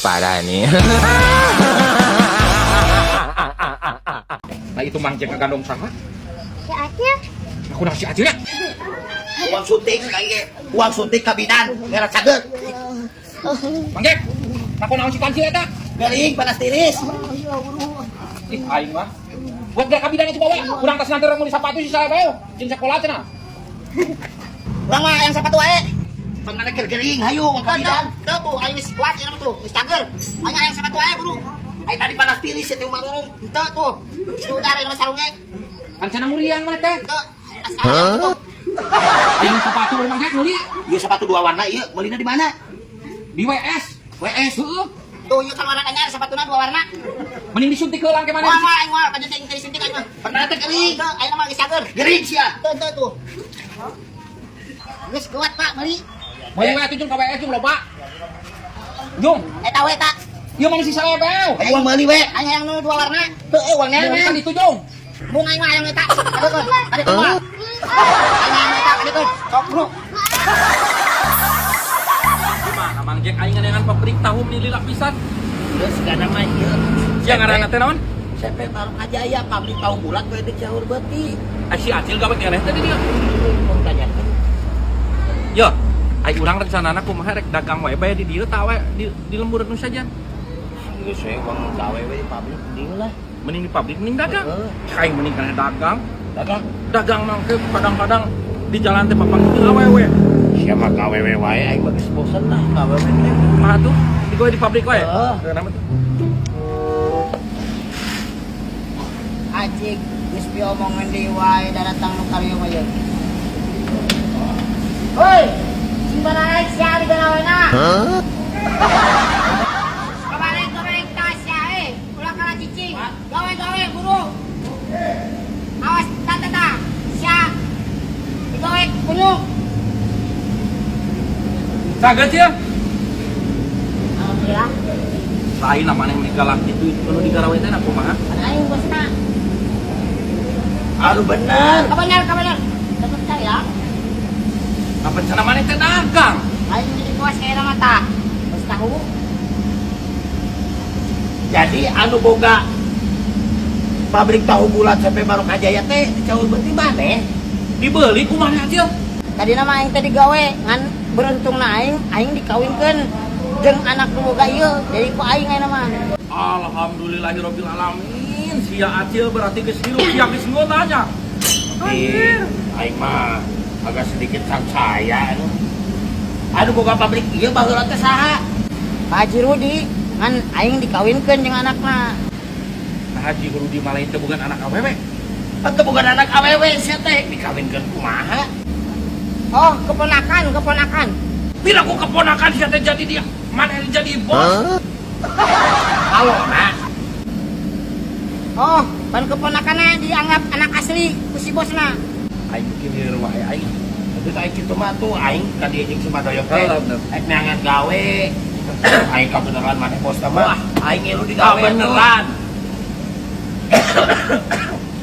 Parah nih. Nah itu Mang Jack ngagandong saha? Si Acil. Aku nasi Acil ya. Uang suntik aing ge. Uang suntik ka bidan, ngera caget. Mang Jack, aku naon si kancil eta? Gering panas tiris. Ih, aing mah. Buat gak kabidan itu bawa. Kurang tas nanti orang mau sepatu si saya bae. Jeung sekolah cenah. Urang mah yang sepatu wae. Pangana keur gering hayu uang ka bidan. Teu bu, aing geus kuat ieu mah tuh, geus cager. Aing hayang sepatu wae buru. Aing tadi panas tiris teh marurung. Henteu tuh. Geus udara ieu mah sarungnya. Kan cenah muriang mana teh? Henteu. Hah? Aing sepatu Mang Jack meuli Ieu sepatu dua warna ieu, meulina di mana? di WS. WS. Heeh. Tuh ieu kan warna anyar sepatuna dua warna. Mending disuntik heula ke mana? Moal moal aing moal kajeun teh disuntik aing mah. Pangana teh gering. Henteu, aing mah geus cager. Gering sia. Henteu henteu tuh. Geus kuat Pak, meuli. Meuli we atuh jeung ka WS jeung loba. Jung, Eta we ta. ieu mah si saya bae. Aing uang meuli we, aing hayang nu dua warna. Heueuh uang Kan itu Jung. Mung aing mah hayang eta. Aduh, aduh, moal. Aing hayang eta, aduh, sok bro. Gimana Mang Jack aing nganeangan pabrik tahu meni lila pisan. Geus sigana mah ieu. Sia ngaranna teh naon? CV Barokah Jaya pabrik tahu bulat we di Ciaur Beuti. Ai si Acil gawe keneh teh di dieu. Mau tanyakeun. Yo, ai urang rencanana kumaha rek dagang wae bae di dieu tah we di lembur nu sajan. Geus we uang gawe we di pabrik mending lah. Mending di pabrik mending dagang. Heeh. Aing mending kana dagang. Dagang. Dagang mah ke kadang-kadang di jalan teh papanggih awewe. Sia mah gawe we wae aing mah geus bosen lah gawe we teh. Kumaha tuh? Digawe di pabrik wae. Heeh. Kenapa tuh? Acik, geus piomongan deui wae daratang nu karya mah ieu. Hoi, sing baraek sia di garawena. Kemarin-kemarin tas sia eh, ulah kalah cicing. Gawe-gawe buru. Awas tata ta, sia. Digawe kunyuk. Saget ya? Alhamdulillah. Lain namanya meni galak gitu nu di garawe teh na kumaha? Kan aing bosna. Aduh bener. Kabener kabener. Teu percaya? Kapan cenah maneh teh dagang? Aing jadi bos kayakna mah tah. Bos tahu. Jadi anu boga pabrik tahu bulat CV Barokah Jaya teh di Ciaur Beuti maneh? Dibeli kumaha Acil? Tadi nama aing teh digawe ngan beruntungna aing aing dikawinkeun jeung anak nu boga ieu jadi ku aing ayeuna mah. Alhamdulillahirabbil alamin. Sia Acil berarti geus hirup sia geus ngeunah nya. Anjir. Aing mah agak sedikit sangsaya anu. Anu boga pabrik ieu baheula teh saha? Pak Haji Rudi ngan aing dikawinkeun jeung anakna. Nah Haji Rudi malah teh bukan anak awewe. Teu boga anak awewe sia teh dikawinkeun kumaha? Oh, keponakan, keponakan. Bila ku keponakan sia teh jadi dia mana yang jadi bos? Alona. Oh, pan keponakanna dianggap anak asli ku si bosna. Aing kieu wae aing. Tapi aing kitu mah tuh aing ka dieu jeung si Madoyok teh. Heeh, bener. Aing neangan gawe. Aing kabeneran maneh bos mah. Wah, aing ngilu digawe. Kabeneran.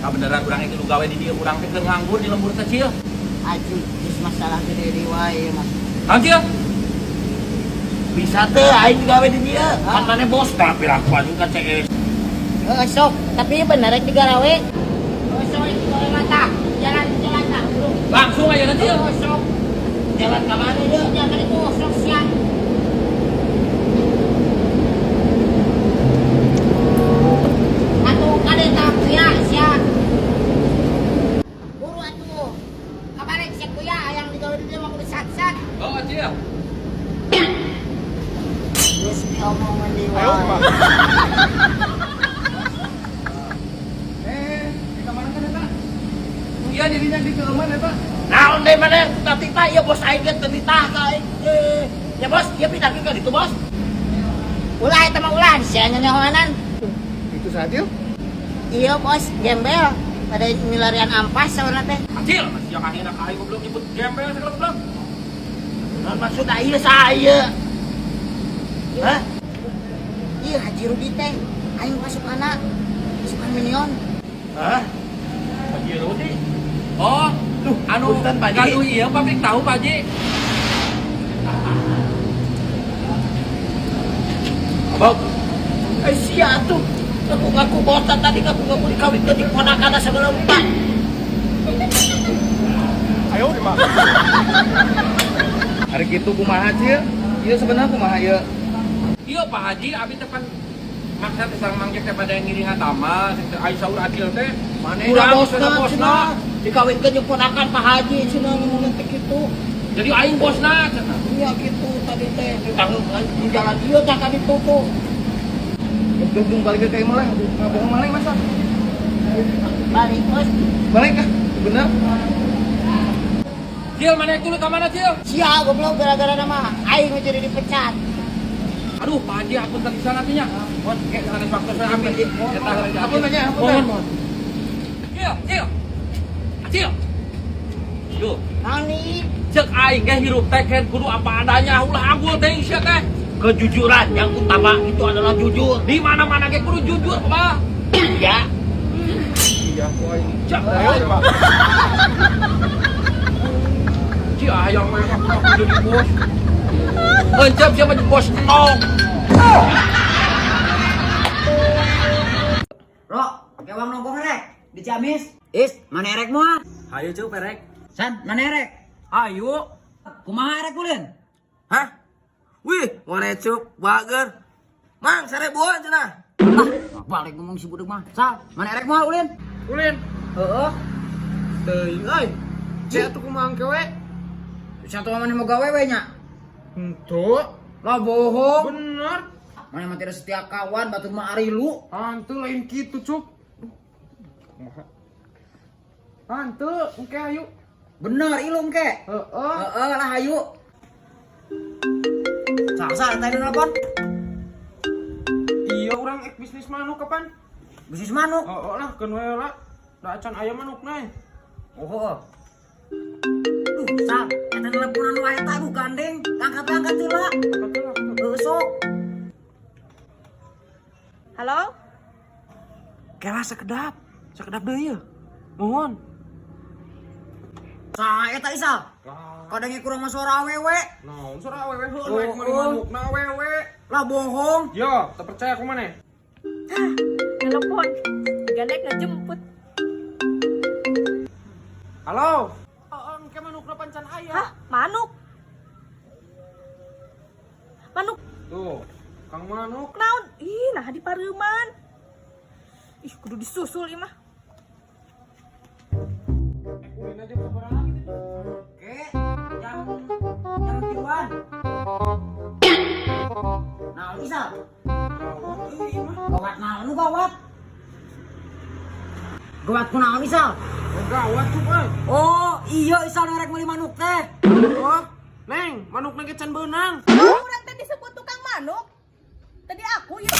Kabeneran urang itu nu gawe di dieu urang teh keur nganggur di lembur teh Cil. Haji, geus masalah gede deui wae mah. Naon Cil? Bisa teh aing digawe di dieu. Kan maneh bos tah piraku anjing ka CS. Heeh, sok, tapi bener rek digarawe. Oh, sok rek digawe mata. Jalan jalan tah, bro. Langsung aja nanti. Oh, sok. Jalan ka mana Ieu jalan itu sok siang. Atuh kade tah kuya sia. Buru atuh. Kabarek sia kuya hayang digawe di dieu mah kudu sat-sat. Oh, Acil. Geus diomongan deui wae. Ka mana kan eta? Iya jadinya di keuman eta. Naon deui maneh tapi tah ieu bos aing ge teu ditah ka aing. Ya bos, ieu pindahkeun ka ditu bos. Ulah eta mah ulah sia nyanyahoanan. Itu saja. Iya bos, gembel. Pada milarian ampas saurna teh. Acil, masih yang akhirnya ka aing goblok nyebut gembel segala goblok. Naon maksud ieu saha ieu? Hah? Iya Haji Rudi teh, aing masuk pasukan minion. Hah? Haji Rudi? Oh, Duh, anu punten, Pak Ji. gaduh ieu pabrik tahu Pak Ji. Goblok. Ay sia tuh. Ngaku-ngaku bosna tadi ngaku-ngaku dikawinkeun di ponakan segala rupa. Ayo, Pak. Hari kitu kumaha Cil? Ieu sebenarnya kumaha ieu? Iya Pak Haji, abi teh pan maksa teh sareng Mang Jack teh pada ngiring ngatama, sing teh ai saur Acil teh. Manehna Kurang bosna cenah bosna. cenah. Dikawinkeun jeung ponakan Pak Haji cenah ngomongna teh kitu. Jadi aing bosna cenah. Iya gitu tadi teh di jalan ieu tah ka ditu tuh. Dugdung balik ke imah lah, ngabohong maneh masa? Balik bos. Balik kah? Bener. Cil, mana itu lu ka mana, Cil? Sia goblok gara-gara nama aing jadi dipecat. Aduh, Pak Haji, aku tadi sana nya. Buat kayak sana waktu saya ambil. Eta Ampun tanya, ampun. Mohon, mohon. Cil, Cil. Acil. Yo, Nani? cek aing ge hirup teh ken kudu apa adanya, ulah agul teh sia teh. Kejujuran yang utama itu adalah jujur. Di mana-mana ge kudu jujur, Pak. Ya. Iya, ku aing. Cek. Ayo, Pak. Ci ayang we aku jadi bos. Encep siapa jadi bos nong. Ro, kewang nongkrong rek di Ciamis. Is, mana erek moal? Hayu cu perek. San, mana erek? Ayo. Kumaha erek ulin? Hah? Wih, mana cup, bager. Mang, 1000-an cenah. Ah, balik ngomong si budek mah. Sal, mana erek moal ulin? Ulin. Heeh. Teuing euy. Cek atuh kumaha engke we? Satu mana mau gawe we nya? Henteu. Lah bohong. Bener. Mana mah tidak setia kawan, batur mah ari lu. Hantu lain kitu, Cup. Kumaha? Hantu, engke ayo. Bener ilu engke. Heeh. Heeh lah hayu. Sal, sal, tadi nelpon. Iya, urang ek bisnis manuk kapan? Bisnis manuk. Oh, lah, keun we lah. Da acan aya manukna. Oh, heeh. Duh, Sal, eta nelponan wae eta aduh gandeng. Angkat-angkat heula. Angkat heula. Heeh, sok. Halo? Kela sekedap, sekedap deui ya. Mohon. Sa eta Isal. Lah, Kadangnya kurang mah suara awewe. naon suara awewe heueuh rek meuli Oh, oh. manukna awewe. Lah bohong. Yo, teu percaya ku maneh. Hah, telepon. Gandeng ngejemput. Halo. Oh, engke manukna pancan aya. Hah, manuk? Manuk Tuh, Kang Manuk. naon? Ih, nah di pareuman. Ih, kudu disusul ieu mah. Ulin aja sabaraha gitu. Oke, jam jam 3-an. Nah, Isal. Gawat euy ieu mah. Gawat naon nu gawat? Gawat kunaon Isal? Oh, gawat cup euy. Oh, iya Isal rek meuli manuk teh. Oh, Neng, manukna ge can beunang. Oh, urang teh disebut tukang manuk. Tadi aku ya.